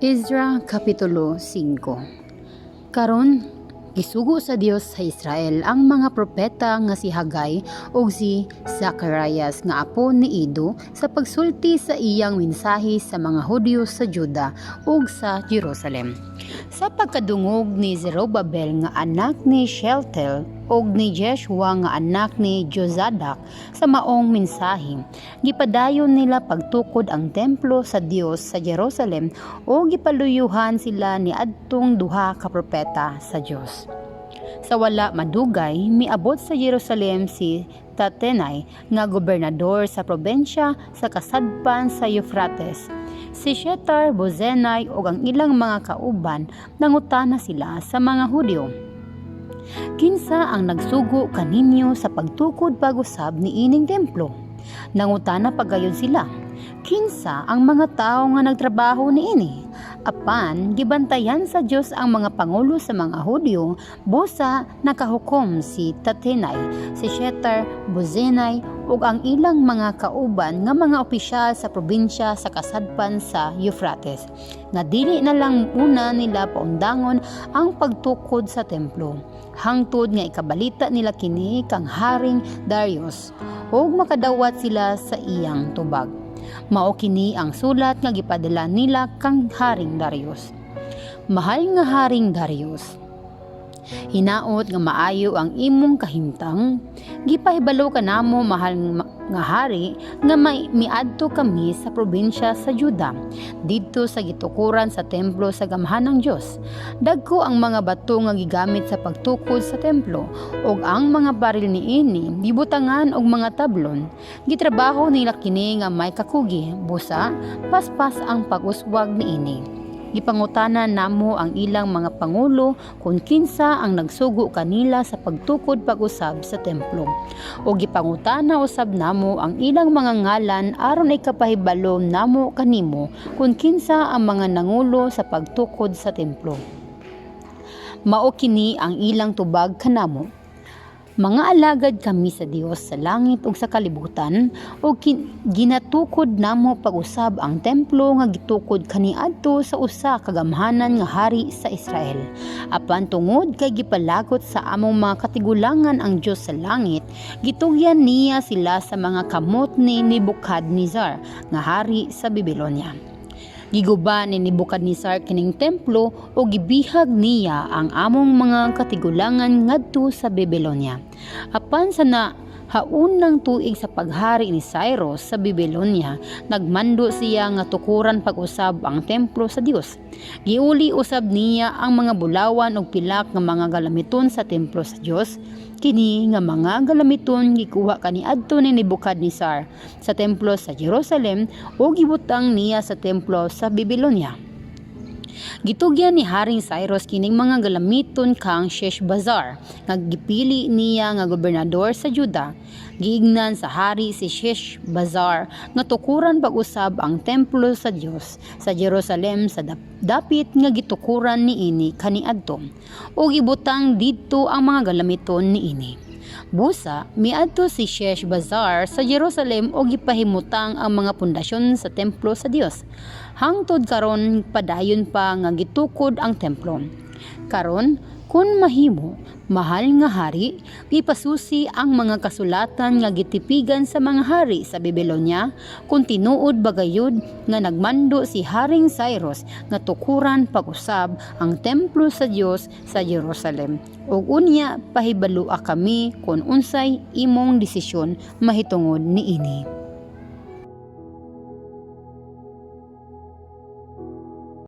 Ezra Kapitulo 5. Karon, gisugo sa Dios sa Israel ang mga propeta nga si Haggai ug si Zacarias nga apo ni Ido sa pagsulti sa iyang mensahe sa mga Hudyo sa Juda ug sa Jerusalem. Sa pagkadungog ni Zerubbabel nga anak ni Shealtiel ug ni Jeshua nga anak ni Jozadak sa maong mensahe, gipadayon nila pagtukod ang templo sa Dios sa Jerusalem ug gipaluyuhan sila ni adtong duha ka propeta sa Dios. Sa wala madugay, miabot sa Jerusalem si Tatenai nga gobernador sa probensya sa kasadpan sa Euphrates. Si Shetar Bozenai ug ang ilang mga kauban nangutana sila sa mga Hudyo. "Kinsa ang nagsugo kaninyo sa pagtukod pag-usab niining templo?" Nangutana pagayon sila, "Kinsa ang mga tawo nga nagtrabaho niini?" Apan gibantayan sa Dios ang mga pangulo sa mga Hudyo, busa nakahukom si Tatenai, si Shetar Bozenai ug ang ilang mga kauban nga mga opisyal sa probinsya sa kasadpan sa Euphrates nga dili na lang una nila paundangon ang pagtukod sa templo hangtod nga ikabalita nila kini kang Haring Darius ug makadawat sila sa iyang tubag. Mao kini ang sulat nga gipadala nila kang Haring Darius. Mahal nga Haring Darius, hinaot nga maayo ang imong kahimtang. Gipahibalo ka namo, mahal nga hari, nga may miadto kami sa probinsya sa Juda, didto sa gitukuran sa templo sa gamhanang Dios. Dagko ang mga bato nga gigamit sa pagtukod sa templo ug ang mga baril niini gibutangan og mga tablon. Gitrabaho nila kini nga may kakugi, busa paspas ang pag-uswag niini. Gipangutana namo ang ilang mga pangulo kung kinsa ang nagsugo kanila sa pagtukod pag-usab sa templo. O gipangutana usab namo ang ilang mga ngalan aron ikapahibalo namo kanimo kung kinsa ang mga nangulo sa pagtukod sa templo. Mao kini ang ilang tubag kanamo. Mga alagad kami sa Dios sa langit ug sa kalibutan ug ginatukod namo pag-usab ang templo nga gitukod kaniadto sa usa ka gamhanan nga hari sa Israel. Apan tungod kay gipalagot sa among mga katigulangan ang Dios sa langit, gitugyan niya sila sa mga kamot ni Nebuchadnezzar nga hari sa Babylonia. Giguba ni Nebuchadnezzar kining templo ug gibihag niya ang among mga katigulangan ngadto sa Babylonia. Apan sa na haunang tuig sa paghari ni Cyrus sa Babylonia, nagmando siya nga tukuran pag-usab ang templo sa Dios. Giuli usab niya ang mga bulawan ug pilak nga mga galamiton sa templo sa Dios. Kini nga mga galamiton gikuha kaniadto ni Nebuchadnezzar sa templo sa Jerusalem ug gibutang niya sa templo sa Babylonia. Gitugyan ni Haring Cyrus kining mga galamiton kang Sheshbazzar nga gipili niya nga gobernador sa Juda. Giingnan sa hari si Sheshbazzar nga tukuran pag-usab ang templo sa Dios sa Jerusalem sa dapit nga gitukuran niini kaniadto ug ibutang didto ang mga galamiton niini. Busa, miadto si Sheshbazzar sa Jerusalem ug gipahimutang ang mga pundasyon sa templo sa Dios. Hangtod karon padayon pa nga gitukod ang templo. Karon, kun mahimo, mahal nga hari, ipasusi ang mga kasulatan nga gitipigan sa mga hari sa Babylonia kung tinuod ba gayud nga nagmando si Haring Cyrus nga tukuran pag-usab ang templo sa Dios sa Jerusalem. Ug unya pahibalua kami kung unsay imong desisyon mahitungod niini.